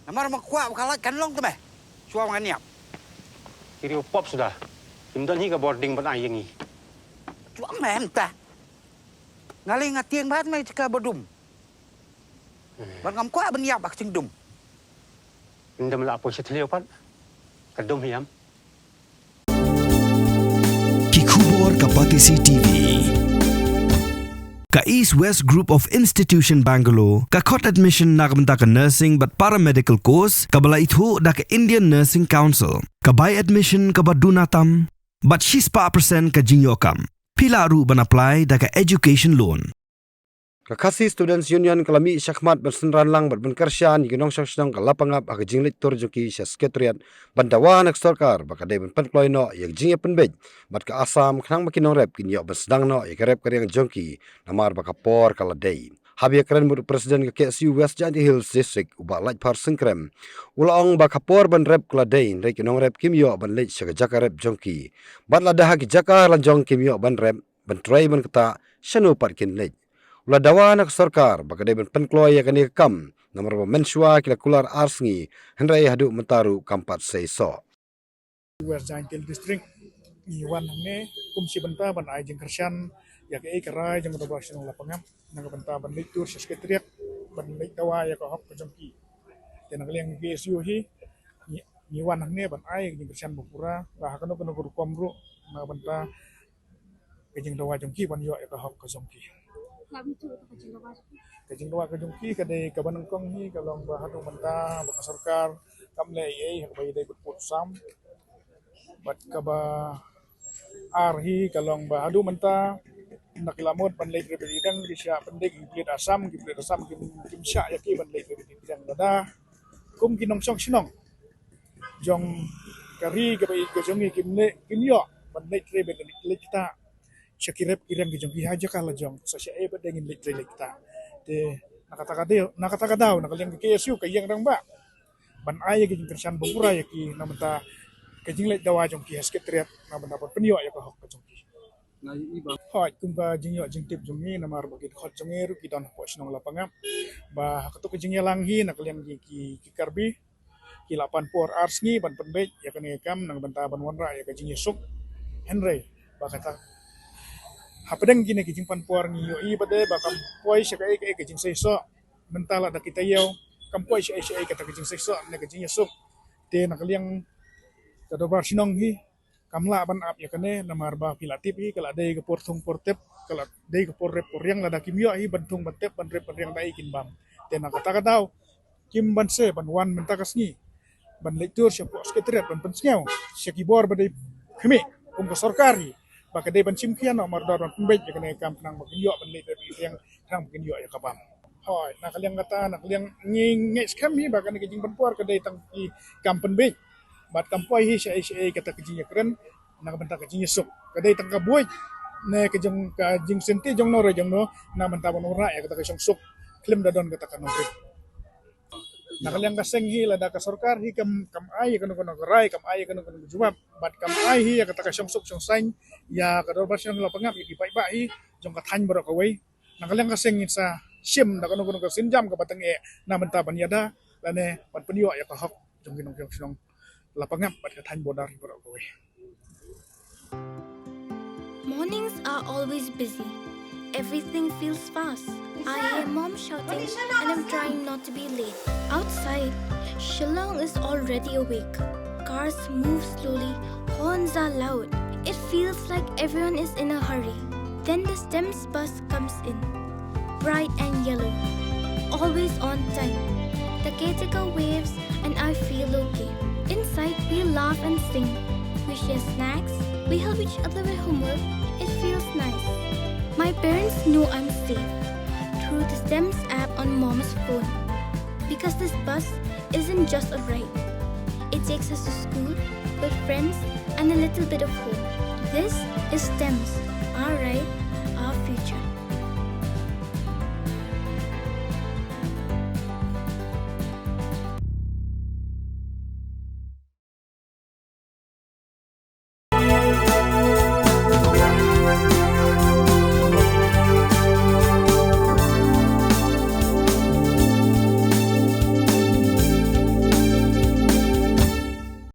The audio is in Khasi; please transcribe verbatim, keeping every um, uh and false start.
Namar ma kwah ba ka lait kan long te me. Shuwa ngan ïap. Ki riew pop suda. Kim don hi ka bording ban ai ïa ngi. Shuwa me mynta. Nga lei nga tieng bad me jaka ba dum. Bad ngam kwah ban ïap ba ka jingdum. Ynda me la poi sha thliew pat. Ka dum hiam. Ki khubor ka Batesi T V. Ka East West Group of Institution Bangalore ka khot admission na ka bynta ka nursing bad paramedical course kaba la ithuh da ka Indian Nursing Council. Ka bai admission kaba duna tam bad shispah percent ka jingïoh kam. Phi lah ruh ban apply da ka education loan. Ka Khasi Students Union ka la mih shakhmat ban synran lang bad ban kyrshan ïa ki nongshong shnong ka Lapangap ha ka jingleit tur jong ki sha Secretariat ban dawa na ka sorkar ba ka dei ban pynkloi noh ïa ka jingïapynbeit bad ka Assam khnang ba ki nongrep kin ïoh ban sdang noh ïa ka rep ka riang jong ki namar ba ka por ka la dei. Haba ïakren bad u President ka K S U West Jaintia Hills District u Bah Laitphar Syngkrem u la ong ba ka por ban rep ka la dei hynrei ki nongrep kim ïoh ban leit sha ka jaka rep jong ki. Bad lada ha ki jaka la jong kim ïoh ban rep ban trei ban ktah shano pat kin leit. U la dawa na ka sorkar ba ka dei ban pynkloi ïa kane ka kam namar ba mynshuwa ki la kular ar sngi hynrei haduh mynta ruh kam pat sei soh. West Jaintia Hills District ngi wan hangne kum shi bynta ban ai jingkyrshan ïa kaei ka rai jong ka Dorbar Shnong Lapangap na ka bynta ban leit tur sha Secretariat ban leit dawa ïa ka hok ka jong ki. Te na ka liang ka K S U hi ngi, ngi wan hangne ban ai jingkyrshan ba pura ba ha kano kano ka rukom ruh na ka bynta ka jingdawa jong ki ban ïoh ïa ka hok ka jong ki. Ka jingdawa ka jong ki ka dei kaba nyngkong hi ka long ba haduh mynta ba ka sorkar kam leh ei ei ha kaba ïadei bad pud sam. Bad kaba ar hi ka long ba haduh mynta na ki la mut ban leit rebit idang ki shah pyndik ki pulit Assam, ki pulit Assam kim, kim shah ïa ki ban leit rebit idang lada kum ki nongshong shnong jong ka ri kaba ïeit ka jong ngi kim leh, kim ïoh ban leit rebit leit ktah sha ki rep ki riang ki jong ki ha jaka la jong. Sa sha ei ba dei ngin leit rebit leit ktah. Te na kata ka daw, na kata ka daw na ka liang ka K S U ka ïeng rangbah ban ai ïa ka jingkyrshan ba pura ïa ki na ka bynta ka jingleit dawa jong ki ha Secretariat na ka bynta ban pynïoh ïa ka hok ka jong ki. Hooid, kum ka jingïoh jingtip jong ngi namar ba ki dkhot jong ngi ruh ki don hapoh shnong Lapangap. Ba ha kato ka jingïalang hi na ka liang ki, ki, ki Karbi ki la pan por ar sngi ban pynbeit ïa kane ka kam na ka bynta ban wanrah ïa ka jingïasuk. Hynrei ba kata hapdeng kine ki jingpan por ngi ïohi ba dei ba kam poi sha kaei kaei ka jingseisoh. Mynta lada ki taïew kam poi sha ei sha ei kata ka jingseisoh ne ka jingïasuk. Te na ka liang ka Dorbar Shnong hi kam lah ban ap ïa kane namar ba phi la tip hi ka la dei ka por thung por tep, ka la dei ka por rep por riang, lada kim ïoh hi ban thung ban tep ban rep ban riang da ei kin bam. Te na kata ka daw kim banse ban wan mynta ka sngi ban leit tur sha pdeng Secretariat ban pynsngew sha ki bor ba dei khmih kum ka sorkar hi ba ka dei ban shim khia noh mardor ban pynbeit ïa kane ka kam khnang ba kin ïoh ban leit rep leit riang khnang ba kin ïoh ïa ka bam. Hooid, na ka liang kata, na ka liang ngi ngeit skhem hi ba kane ka jingpan por ka dei tang ki kam pynbeit. Bad kam poi hi sha ei sha ei kata ka jingïakren na ka bynta ka jingïasuk. Ka dei tang ka buit ne ka jong, ka jingsynti jong no re jong no na ka bynta ban wanrah ïa kata ka shongsuk khlem da don kata ka nongrim. Na ka liang ka seng hi lada ka sorkar hi kam, kam ai ïa kano kano ka rai, kam ai ïa kano kano ka jubab bad kam ai hi ïa kata ka shongsuk shongsaiñ ïa ka Dorbar Shnong Lapangap ïa ki paidbah hi jong ka thaiñ baroh kawei. Na ka liang ka seng ngin sa shim da kano kano ka sienjam kaba tyngeh na bynta ban ïada lane ban pynïoh ïa ka hok jong ki nongshong shnong Lapangap bad ka thaiñ border baroh kawei. Mornings are always busy. Everything feels fast. I hear mom shouting and I'm trying not to be late. Outside, Shillong is already awake. Cars move slowly, horns are loud. It feels like everyone is in a hurry. Then the STEMS bus comes in, bright and yellow, always on time. The caretaker waves and I feel okay. Inside, we laugh and sing. We share snacks, we help each other with homework. It feels nice. My parents know I'm safe through the STEMS app on mom's phone. Because this bus isn't just a ride, it takes us to school, with friends, and a little bit of hope. This is STEMS, our ride, our future.